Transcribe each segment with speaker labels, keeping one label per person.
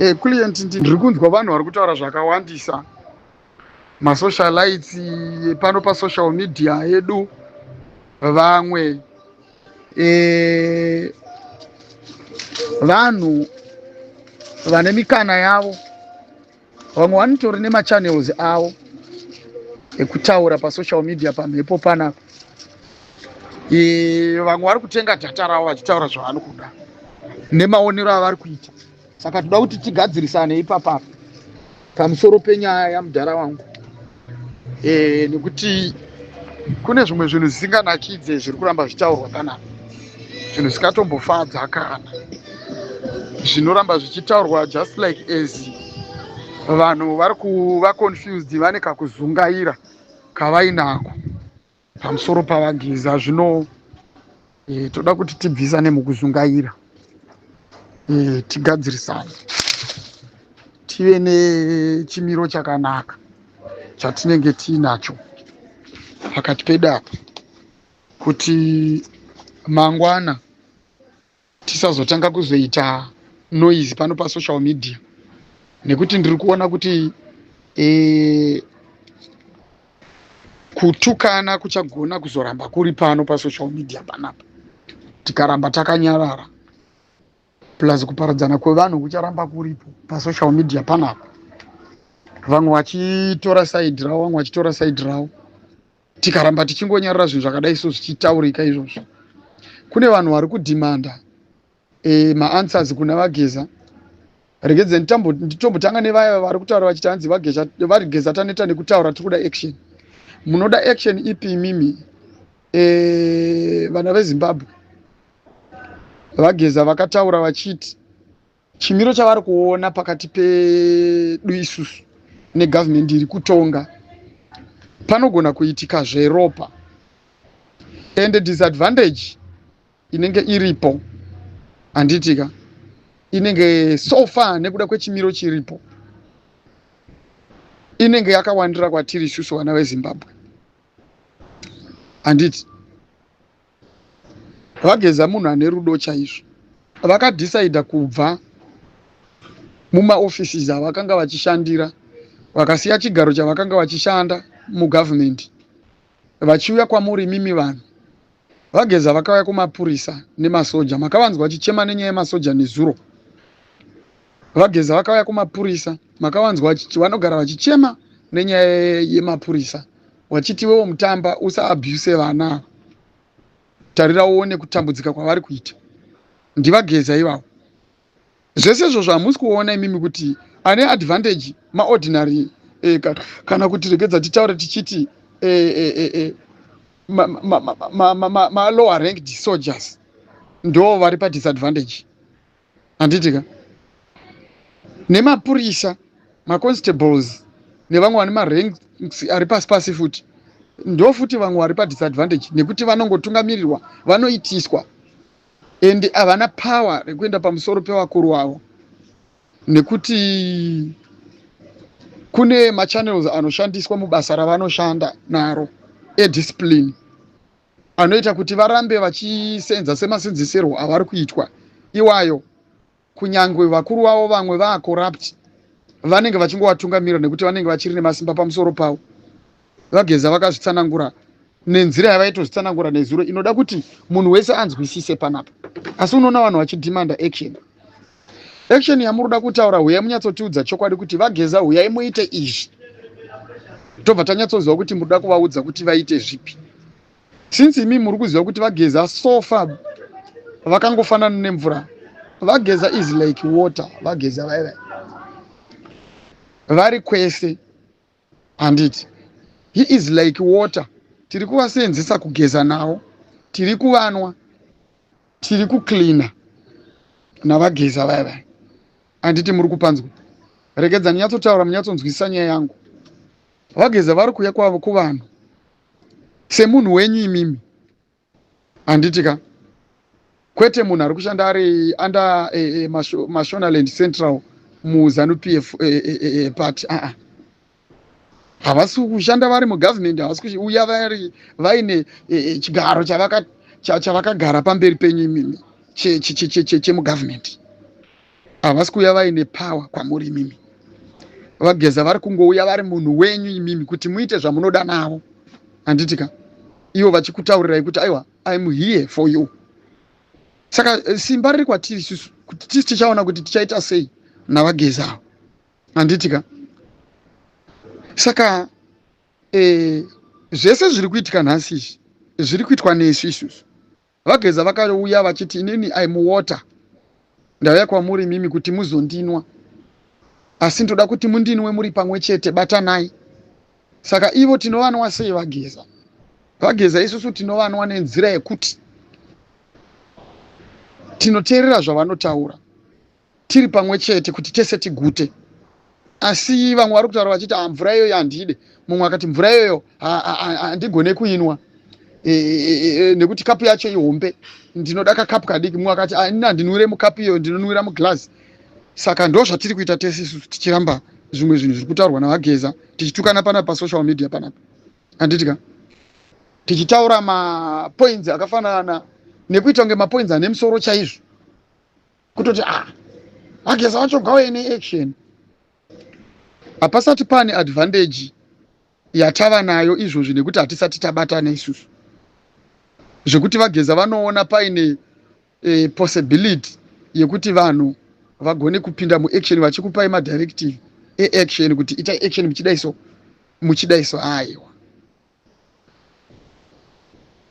Speaker 1: Client, ndiri kunzwa vanhu vari kutaura zvakawandisa, masocialites pano pasocial media yedu. Vamwe vanhu vane mikana yavo, vamwe vanotori nemachannels avo ekutaura pasocial media, pamhepo panapa. Vamwe vari kutenga data ravo vachitaura zvavari kuda nemaonero avari kuita. Saka toda kuti tigadzirisane ipapapa pamusoro penyaya yamudhara wangu, nekuti kune zvimwe zvinhu zvisinganakidze zviri kuramba zvichitaurwa panapa, zvinhu zvisingatombofadza kana zvinoramba zvichitaurwa, just like as vanhu vari kuva confused, vane kakuzungaira kavainako pamusoro pavaGeza. Zvino toda kuti tibvisane mukuzungaira, tigadzirisane, tive nechimiro chakanaka chatinenge tiinacho pakati pedu apa, kuti mangwana tisazotanga kuzoita noise pano pasocial media, nekuti ndiri kuona kuti kutukana kuchagona kuzoramba kuri pano pasocial media panapa tikaramba takanyarara, plus kuparadzana kwevanhu kucharamba kuripo pasocial media panapa, vamwe vachitora side ravo, vamwe vachitora side ravo. Tikaramba tichingonyarara, zvinhu zvakadai so zvichitaurika izvozvo, kune vanhu vari kudhimanda maanswers kuna vaGeza. Regedze nditombotanga nevaya vari kutaura vachiti hanzi vaGeza taneta nekutaura, tiri kuda action. Munoda action ipi imimi, vana veZimbabwe? VaGeza vakataura vachiti chimiro chavari kuona pakati pedu isusu negavhumendi iri kutonga, panogona kuitika zveropa, and disadvantage inenge iripo, handitika, inenge so far nekuda kwechimiro chiripo inenge yakawandira kwatiri isusu vana veZimbabwe, handiti? VaGeza munhu ane rudo chaizvo. Vakadhisaidha kubva mumaoffices avakanga vachishandira, vakasiya chigaro chavakanga vachishanda mugavhumendi, vachiuya kwamuri mimi vanhu. VaGeza vakauya kumapurisa nemasoja. Makavanzwa vachichema nenyaya yemasoja nezuro. VaGeza vakauya kumapurisa, makavanzwa vanogara vachichema nenyaya yemapurisa, vachiti wewo mutamba usaabhuse vana ava, tarira uone kutambudzika kwavari kuita. NdivaGeza ivavo. Zvese izvozvo hamusi kuona imimi kuti ane advantage maordinary, kana kuti regedza titaure tichiti malower ranked soldiers ndo vari padisadvantage, handiti ka? Nemapurisa, maconstables nevamwe vane maranks ari pasi pasi futi, ndo futi vamwe vari padisadvantage, nekuti vanongotungamirirwa, vanoitiswa, and havana power rekuenda pamusoro pevakuru vavo, nekuti kune machannels anoshandiswa mubasa ravanoshanda naro ediscipline anoita kuti varambe vachisenza semasenzesero avari kuitwa iwayo, kunyange vakuru vavo vamwe vaacorrupt, vanenge vachingovatungamira nekuti vanenge vachiri nemasimba pamusoro pavo. VaGeza vakazvitsanangura nenzira yavaitozvitsanangura nezuro inoda kuti munhu wese anzwisise panapa. Asi unoona vanhu vachidhimanda action. Action yamuri kuda kutaura, huyai munyatsotiudza chokwadi kuti vaGeza huyai muite izvi, tobva tanyatsoziva kuti muri kuda kuvaudza kuti vaite zvipi, since imi muri kuziva kuti vaGeza so far vakangofanana nemvura. VaGeza is like water. VaGeza vaivai vari kwese, handiti? He is like water. Tiri kuvasenzesa kugeza navo, tiri kuvanwa, tiri kucleana navaGeza vaya vaya, handiti? Muri kupanzwa? Regedza ndinyatsotaura munyatsonzwisisa nyaya yangu. VaGeza vari kuuya kwavo kuvanhu semunhu wenyu imimi, handiti ka? Kwete munhu ari kushanda ari under Mashonaland Central muZANU PF party. Aa, havasi kushanda vari mugavhumendi, havasi kuuya vari vaine chigaro chavakagara pamberi penyu imimi chemugavhumendi. Havasi kuuya vaine power kwamuri imimi. VaGeza vari kungouya vari munhu wenyu imimi kuti muite zvamunoda navo, handiti ka? Ivo vachikutaurirai kuti aiwa, I'm here for you. Saka simba riri kwatiri isusu kuti tisi tichaona kuti tichaita sei naVaGeza avo, handiti ka? Saka zvese zviri kuitika nhasi izvi zviri kuitwa nesu isusu. VaGeza vakauya vachiti, "Inini I'm water, ndauya kwamuri mimi kuti muzondinwa, asi ndoda kuti mundinwe muri pamwe chete, batanai." Saka ivo tinovanwa sei VaGeza? VaGeza isusu tinovanwa nenzira yekuti tinoteerera zvavanotaura tiri pamwe chete kuti tese tigute. Asi vamwe vari kutaura vachiti, "Ah, mvura iyoyo handide." Mumwe akati, "Mvura iyoyo handigone kuinwa nekuti kapu yacho ihombe, ndinoda kakapu kadiki." Mumwe akati, "Ah, inini handinwire mukapu iyoyo, ndinonwira muglass." Saka ndo zvatiri kuita tese isusu, tichiramba zvimwe zvinhu zviri kutaurwa naVaGeza, tichitukana panapa pasocial media panapa, handiti ka? Tichitaura mapoints akafanana nekuita kunge mapoints ane musoro chaizvo, kutoti, "Ah, VaGeza vacho ngauye neaction." Hapasati pane advantage yatava nayo izvozvi nekuti hatisati tabatana isusu, zvekuti VaGeza vanoona paine possibility yekuti vanhu vagone kupinda muaction vachikupai madirective eaction kuti itai action muchidai so, muchidai so. Aiwa,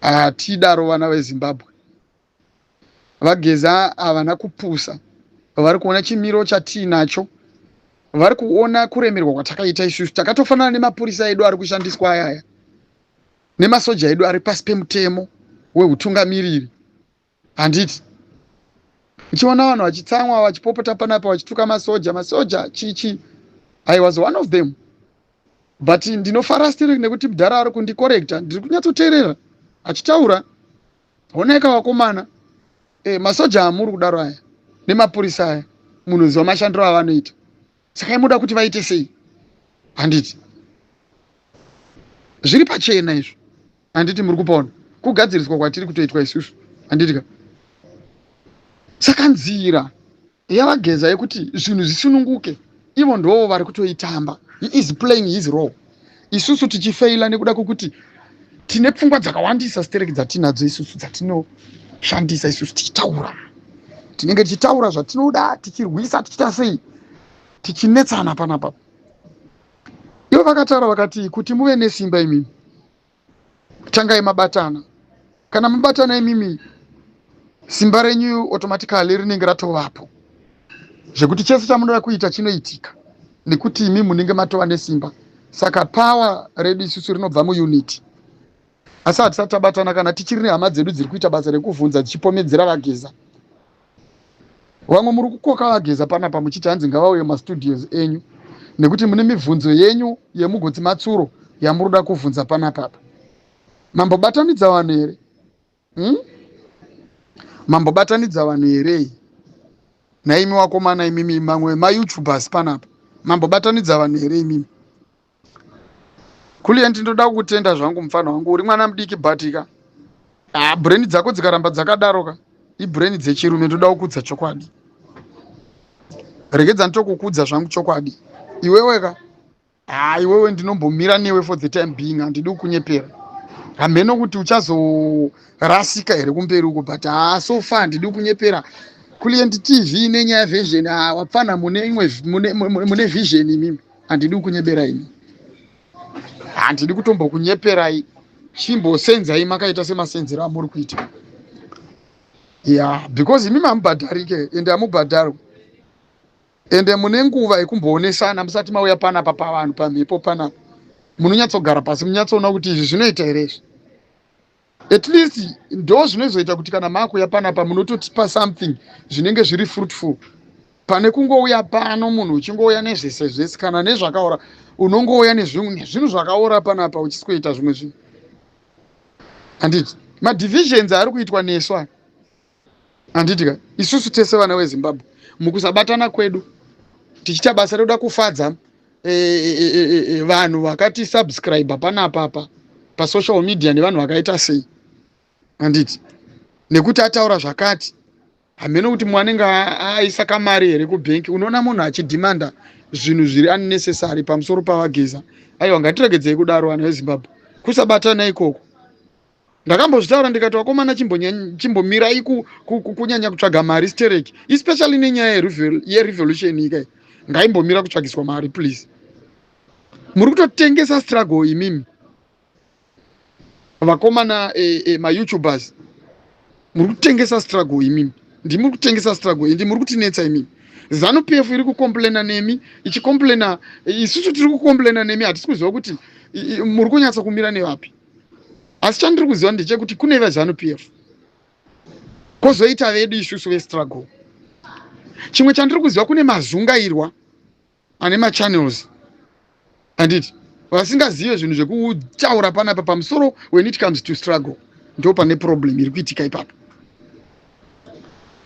Speaker 1: hatidaro vana veZimbabwe. VaGeza havana kupusa, vari kuona chimiro chatiinacho, vari kuona kuremerwa kwatakaita isusu. Takatofanana nemapurisa edu ari kushandiswa ayaya nemasoja edu ari pasi pemutemo weutungamiriri, handiti? Uchiona vanhu vachitsamwa, vachipopota panapa, vachituka masoja, masoja chichi, I was one of them, but ndinofara still nekuti mudhara ari kundicorrecta, ndiri kunyatsoteerera achitaura. Honai vakomana, masoja amuri kudaro aya nemapurisa aya, munoziva mashandiro avanoita, saka imuda kuti vaite sei, handiti? Zviri pachena izvo, handiti? Muri kupaona kugadziriswa kwatiri kutoitwa isusu, handiti ka? Saka nzira yaVaGeza yekuti zvinhu zvisununguke, ivo ndovo vari kutoitamba. He is playing his role, isusu tichifeila nekuda kwekuti tine pfungwa dzakawandisa stereki dzatinadzo isusu, dzatinoshandisa isusu tichitaura. Tinenge tichitaura zvatinoda, tichirwisa, tichiita sei, tichinetsana panapa. Ivo vakataura vakati, "Kuti muve nesimba imimi, tangai mabatana. Kana mabatana imimi, simba renyu automatically rinenge ratovapo, zvekuti chese chamunoda kuita chinoitika nekuti imi munenge matova nesimba." Saka power redu isusu rinobva muunity, asi hatisati tabatana. Kana tichiri nehama dzedu dziri kuita basa rekuvhunza, dzichipomedzera VaGeza. Vamwe muri kukoka VaGeza panapa muchiti hanzi ngavauye mastudios enyu nekuti mune mibvunzo yenyu yemugotsi matsuro yamuroda kuvhunza panapapa. Mambobatanidza vanhu here, Mambobatanidza vanhu here naimi wakomana, imimi mamwe maYouTubers panapa? Mambobatanidza vanhu here imimi? Kulient, ndoda kukutenda zvangu, mufana wangu. Uri mwana mudiki, but ka, ah, brain dzako dzikaramba dzakadaro ka, ibrain dzechirume. Ndoda kukudza chokwadi, regedza nditokukudza zvangu chokwadi. Iwewe ka, ha, iwewe ndinombomira newe for the time being, handidi kukunyepera. Hamheno kuti uchazorasika here kumberi uko, but ha, so far handidi kunyepera. Kulient TV nenyaya version, ha, wapfana, mune imwe mune vision imimi, handidi kukunyepera imi, handidi kutombokunyeperai. Chimbosenzai makaita semasenzero amuri kuita ya, because imi mamubhadharike, ende hamubhadharwe, ende mune nguva yekumboonesana musati mauya panapa pavanhu, pamhepo panapa. Munonyatsogara pasi, munyatsoona kuti izvi zvinoita here izvi. At least ndo zvinozoita kuti kana maakuuya panapa munototipa something zvinenge zviri fruitful, pane kungouya pano munhu uchingouya nezvese zvese kana nezvakaora. Unongouya nezvinhu zvakaora panapa uchisikuita zvimwe zvinhu, handiti? Madivisions ari kuitwa nesu aya, handiti ka? Isusu tese vana veZimbabwe, mukusabatana kwedu, tichiita basa rekuda kufadza vanhu vakati subscribe panapapa pasocial media nevanhu vakaita sei, handiti? Nekuti ataura zvakati. Hameno kuti mwanenge aisa kamari here kubhenki. Unoona munhu achidhimanda zvinhu zviri unnecessary pamusoro paVaGeza. Aiwa, ngatiregedzei kudaro, vanhu veZimbabwe, kusabatana ikoko. Ndakambozvitaura ndikati, vakomana, chimbomirai kunyanya kutsvaga mari stereki, especially nenyaya yerevolution ikai. Ngaimbomira kutsvagiswa mari, please. Muri kutotengesa struggle imimi, vakomana, maYouTubers. Muri kutengesa struggle imimi, ndimuri kutengesa struggle, indi muri kutinetsa imimi. ZANU PF iri kucomplaina nemi, ichicomplaina, isusu tiri kucomplaina nemi. Hatisi kuziva kuti muri kunyatsa kumira nevapi, asi chandiri kuziva ndechekuti kune veZANU PF, kwozoita vedu isusu vestruggle. Chimwe chandiri kuziva, kune mazungairwa ane machannels, handiti, vasingazive zvinhu zvekutaura panapa pamusoro. When it comes to struggle, ndo pane problem iri kuitika ipapo.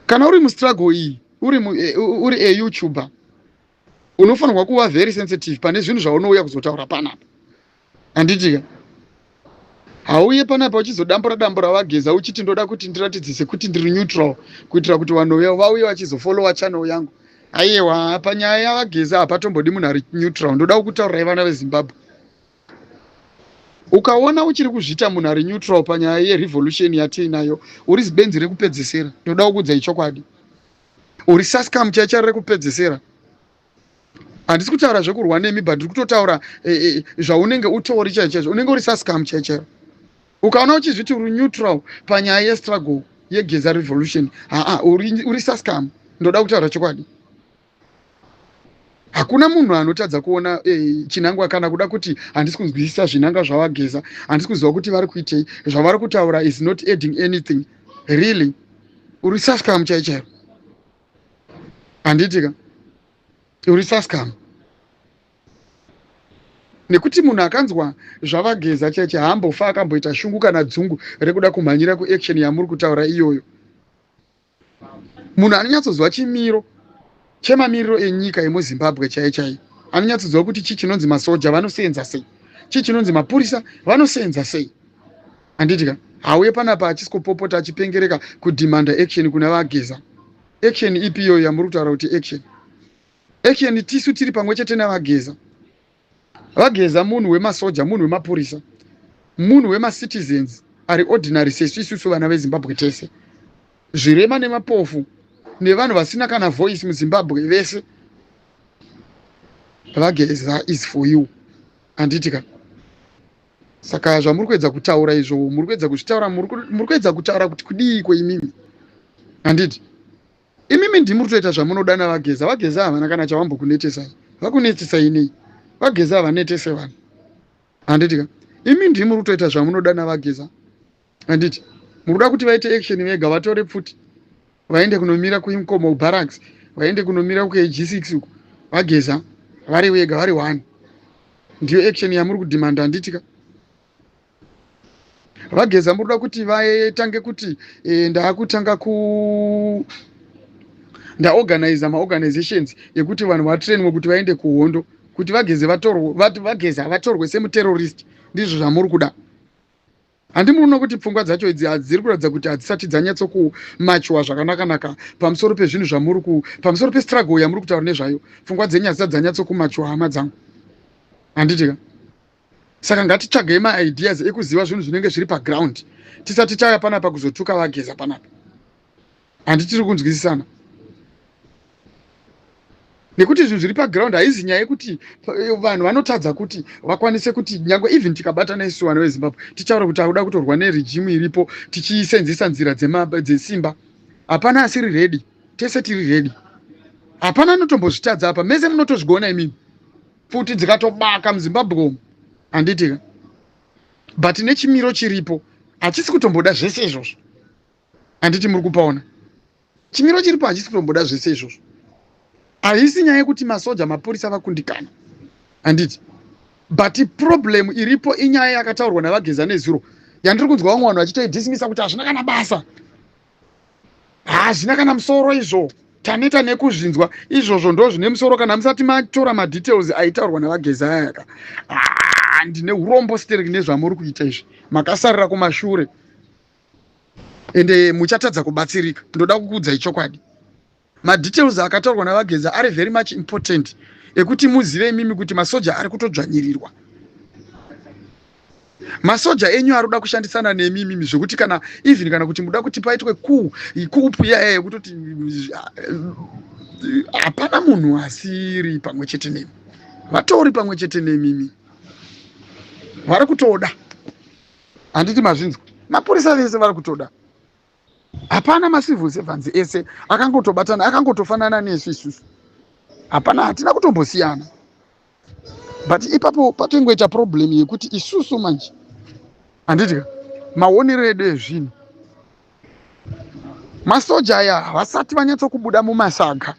Speaker 1: Kana uri mustruggle iyi, uri aYouTuber, unofanirwa kuva very sensitive pane zvinhu zvaunouya kuzotaura panapa, handitika? Hauye panapa uchizodambura dambura vaGeza, uchiti ndoda kuti ndiratidze sekuti ndiri neutral kuitira kuti vanhu vauye vachizofollowa channel yangu. Aiwa, panyaya yavaGeza hapatombodi munhu ari neutral. Ndoda kutaurirai, vana veZimbabwe, ukaona uchiri kuzviita munhu ari neutral panyaya yerevolution yatiinayo, uri zibenzi rekupedzesera. Ndoda kukudzai chokwadi, uri sascam chaichari rekupedzesera. Handisi kutaura zvekurwa nemi, but ndiri kutotaura zvaunenge utori chaicho chaizvo. Unenge uri sascam chaichairo ukaona uchizviti uri neutral panyaya yestruggle yeGeza revolution. Haa, uri sascam. Ndoda kutaura chokwadi, hakuna munhu anotadza kuona chinangwa kana kuda kuti handisi kunzwisisa zvinangwa zvavaGeza, handisi kuziva kuti vari kuitei, zvavari kutaura is not adding anything. Really, uri sascam chaichairo, handitika? Uri sascam, nekuti munhu akanzwa zvavaGeza chaiche haambofa akamboita shungu kana dzungu rekuda kumhanyira kuaction yamuri kutaura iyoyo. Munhu anonyatsoziva chimiro chemamiriro enyika yemuZimbabwe chai chai, anonyatsoziva kuti chii chinonzi masoja vanosenza sei, chii chinonzi mapurisa vanosenza sei, handitika? Hauye panapa achisi kupopota, achipengereka kudhimanda action kuna vaGeza. Action ipi iyoyo yamuri kutaura kuti action? Action tisu tiri pamwe chete navaGeza. VaGeza munhu wemasoja, munhu wemapurisa, munhu wemacitizens ari ordinary sesu isusu vana veZimbabwe tese, zvirema nemapofu nevanhu vasina kana voice muZimbabwe vese. VaGeza is for you, handitika? Saka zvamuri kuedza kutaura izvo, muri kuedza kuzvitaura, muri kuedza kutaura kuti kudiiko imimi, handiti? Imimi ndimuri kutoita zvamunoda navaGeza. VaGeza havana kana chavambokunetesai. Vakunetesai nei? VaGeza havanetese vanhu, handitika? Imi ndimuri kutoita zvamunoda navaGeza, handiti? Muri kuda kuti vaite action vega, vatore pfuti vaende kunomira kuInkomo Barracks, vaende kunomira kuKG6 uku, VaGeza vari vega, vari one. Ndiyo action yamuri kudhimanda, handitika? VaGeza muri kuda kuti vatange kuti ndaakutanga ku ndaorganiza maorganizations ekuti vanhu vatrainwe kuti vaende kuhondo, kuti VaGeze vatorwe, VaGeza vatorwe semuterrorist. Ndizvo zvamuri kuda, handi? Munoona kuti pfungwa dzacho idzi hadziri kuratidza kuti hadzisati dzanyatsokumachuwa zvakanaka-naka pamusoro pezvinhu zvamuri ku pamusoro pestruggle yamuri kutaura nezvayo. Pfungwa dzenyu hadzisati dzanyatsokumachuwa, hama dzangu, handitika? Saka ngatitsvagei maideas ekuziva zvinhu zvinenge zviri paground tisati tauya panapa kuzotuka VaGeza panapa, handitiri kunzwisisana? Nekuti zvinhu zviri paground haizi nyaya yekuti vanhu vanotadza kuti vakwanise kuti nyange even tikabatana isu vana veZimbabwe, tichaura kuti akuda kutorwa neregime iripo, tichisenzesa nzira dzesimba, hapana asiri ready. Tese tiri ready, hapana anotombozvitadza apa. Mese munotozvigona imimi, pfuti dzikatobaka muZimbabwe umu, handitika? But nechimiro chiripo hachisi kutomboda zvese izvozvo, handiti? Muri kupaona chimiro chiripo hachisi kutomboda zvese izvozvo. Haisi nyaya yekuti masoja, mapurisa vakundikana, handiti? But problem iripo inyaya yakataurwa navaGeza nezuro, yandiri kunzwa vamwe vanhu vachitoidismisa kuti hazvina kana basa, hazvina kana musoro izvo, taneta nekuzvinzwa izvozvo. Ndo zvine musoro kana musati matora madetails aitaurwa navaGeza ayaka. Ndine urombo stereki nezvamuri kuita izvi, makasarira kumashure. Ende muchatadza kubatsirika. Ndoda kukuudzai chokwadi. Madetails akataurwa naVaGeza ari very much important ekuti muzive imimi kuti masoja ari kutodzvanyirirwa. Masoja enyu ari kuda kushandisana nemi imimi zvekuti kana even kana kuti muda kuti paitwe coup, coup iyaya yekutoti hapana munhu asiri pamwe chete nemi. Vatori pamwe chete nemimi. Vari kutoda. Handiti mazvinzwa? Mapurisa vese vari kutoda. Hapana macivil servants ese akangotobatana, akangotofanana nesu isusu. Hapana, hatina kutombosiyana. But ipapo patongoita problem yekuti isusu manje, handiti ka, maonero edu ezvinhu, masoja aya havasati vanyatsokubuda mumasaga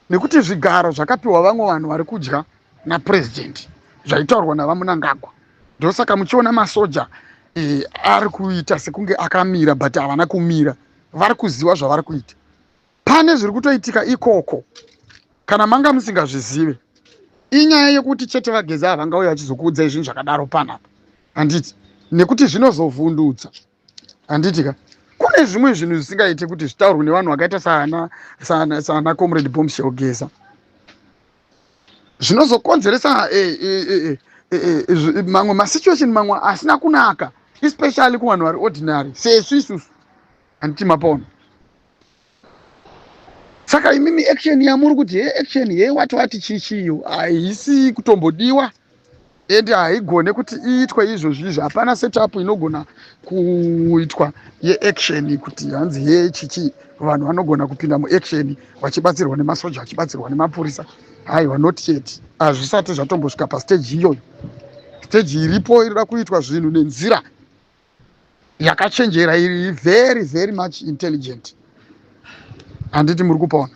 Speaker 1: nekuti zvigaro zvakapiwa vamwe vanhu vari kudya napresident zvaitaurwa naVaMnangagwa. Ndosaka muchiona masoja ari kuita sekunge akamira, but havana kumira, vari kuziva zvavari kuita. Pane zviri kutoitika ikoko kana manga musingazvizive. Inyaya yekuti chete VaGeza havangauya vachizokuudzai zvinhu zvakadaro panapa, handiti? Nekuti zvinozovhundutsa, handiti ka? Kune zvimwe zvinhu zvisingaiti kuti zvitaurwe nevanhu vakaita saana Comrade Bombshell Geza, zvinozokonzeresa mamwe masituation mamwe asina kunaka, especially kuvanhu vari ordinary sesu isusu, handiti mapona? Saka imimi action yamuri kuti he action he wati wati chichiyo haisi kutombodiwa, ende haigone kuti iitwe izvozvi izvi. Hapana setup inogona kuitwa yeaction kuti hanzi he chichi vanhu vanogona kupinda muaction vachibatsirwa nemasoja, vachibatsirwa nemapurisa. Haiwa, not yet, hazvisati zvatombosvika pastage iyoyo. Stage iripo irida kuitwa zvinhu nenzira yakachenjera, iri very very much intelligent, handiti muri kupaona?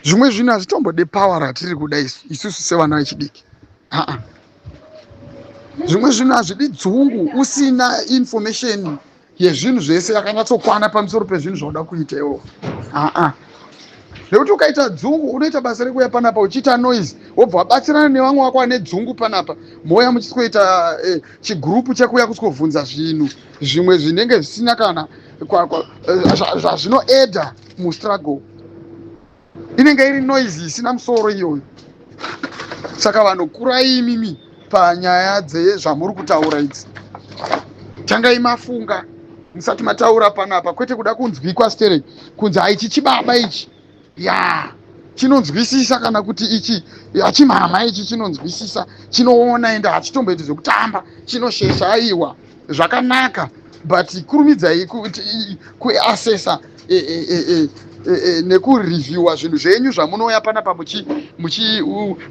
Speaker 1: Zvimwe zvinhu hazvitombode power ratiri kuda isusu sevana vechidiki. Aa, zvimwe zvinhu hazvidi dzungu usina information yezvinhu zvese yakanyatsokwana pamusoro pezvinhu zvauda kuita iwo. Aa, nekuti ukaita dzungu unoita basa rekuuya panapa uchiita noise, wobva wabatsirana nevamwe vako vane dzungu panapa, mouya muchisikoita chigurupu chekuuya kusvikobvunza zvinhu zvimwe zvinenge zvisina kana zvazvinoedha mustruggle. Inenge iri noise isina musoro iyoyo. Saka vanhu kurai imimi panyaya dzezvamuri kutaura idzi. Tangai mafunga musati mataura panapa, kwete kuda kunzwikwa stereki kunzi haichi chibaba ichi ya chinonzwisisa, kana kuti ichi hachimhama ichi chinonzwisisa, chinoona, ende hachitomboiti zvekutamba, chinoshesha. Aiwa, zvakanaka, but kurumidzai kuassessa nekureviewa zvinhu zvenyu zvamunouya panapa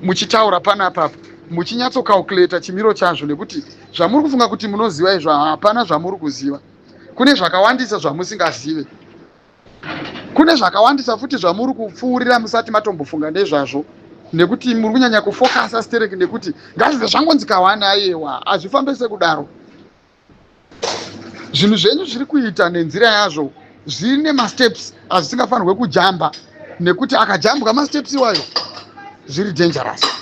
Speaker 1: muchitaura panapa, muchinyatsocalculata chimiro chazvo, nekuti zvamuri kufunga kuti munoziva izvo, hapana zvamuri kuziva. Kune zvakawandisa zvamusingazive, kune zvakawandisa futi zvamuri kupfuurira musati matombofunga nezvazvo, nekuti muri kunyanya kufocusa stereki nekuti ngazvive zvangonzi kawana. Aiwa, hazvifambe sekudaro. Zvinhu zvenyu zviri kuita nenzira yazvo, zvine masteps azvisingafanirwe kujamba, nekuti akajambwa masteps iwayo zviri dangerous.